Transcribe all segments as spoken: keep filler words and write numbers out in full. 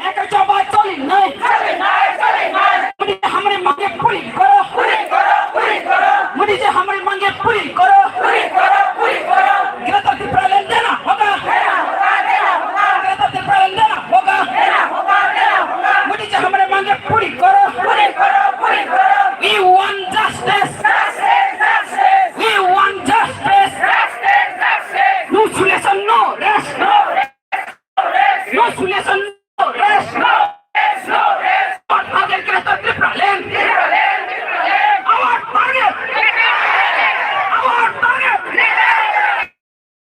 एक दफा चली नहीं। मोदी जी हमारे मांगे पूरी करो। मोदी जी हमारे मांगे पूरी करो। Greater Tipraland देना होगा। Greater Tipraland देना होगा। मोदी जी हमारे मांगे पूरी करो। We want justice. We want justice. No solution, no rest. No solution, no rest. Our target Greater Tipraland. Our target. Our target.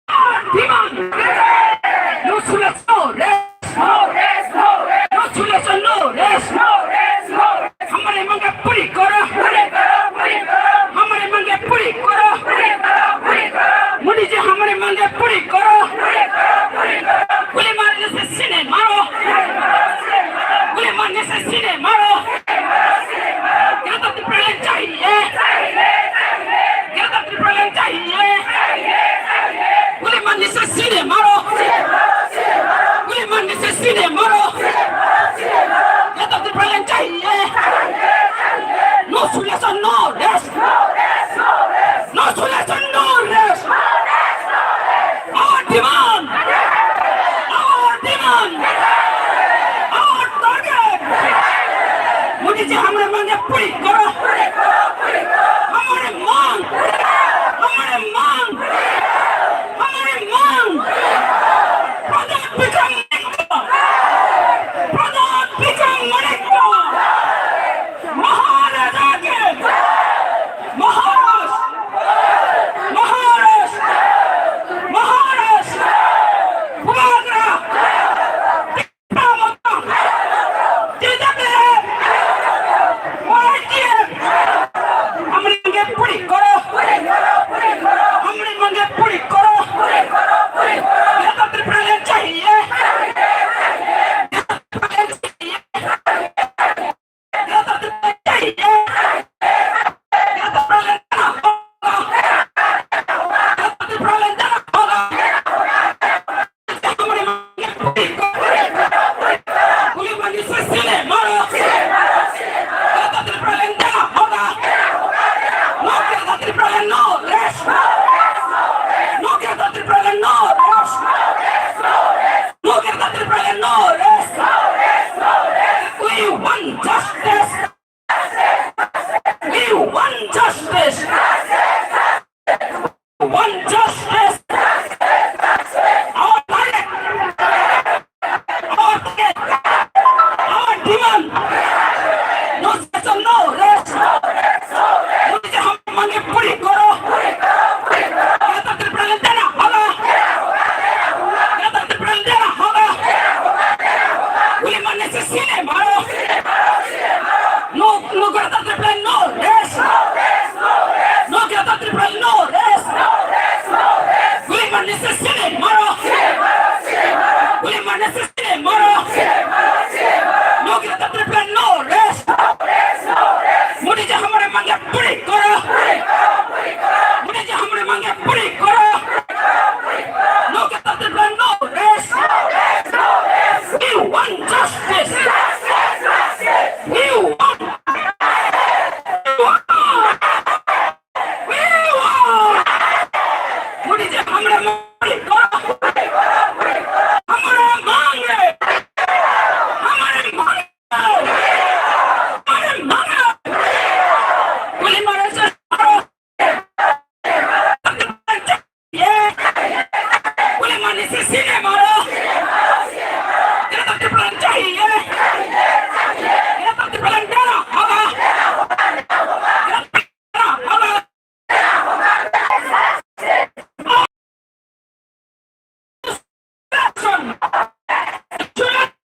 Our demand. No solution, no rest. No solution, no rest. हमारे मांगे पूरी करो। हमारे मांगे पूरी करो। मोदी जी हमारे मांगे पूरी करो। गोली मारने से सीने मारो। गोली मारने से सीने मारो। Greater Tipraland चाहिए। Greater Tipraland चाहिए। गोली मारने से सीने मारो। गोली मारने से सीने मारो। Greater Tipraland चाहिए। No solution, no rest. No solution, no rest. Our demand. Our demand. Our target. Modi जी हमारे मांगे पूरी करो। हमारे मांग। हमारे मांग। हमारे मांग। प्रधान विक्रम प्रधान विक्रम माणिक्य महाराजा के। महाराज, महाराज, महाराज, बुबाग्रा, पितामह, जीतेंद्र, वाईटीएम, हमरे मांगे पूरी करो, हमरे मांगे पूरी करो, Greater Tipraland चाहिए। No Greater Tipraland, no rest. No Greater Tipraland, no rest. We want justice. We want justice. We want justice. Our target, our target, our demand.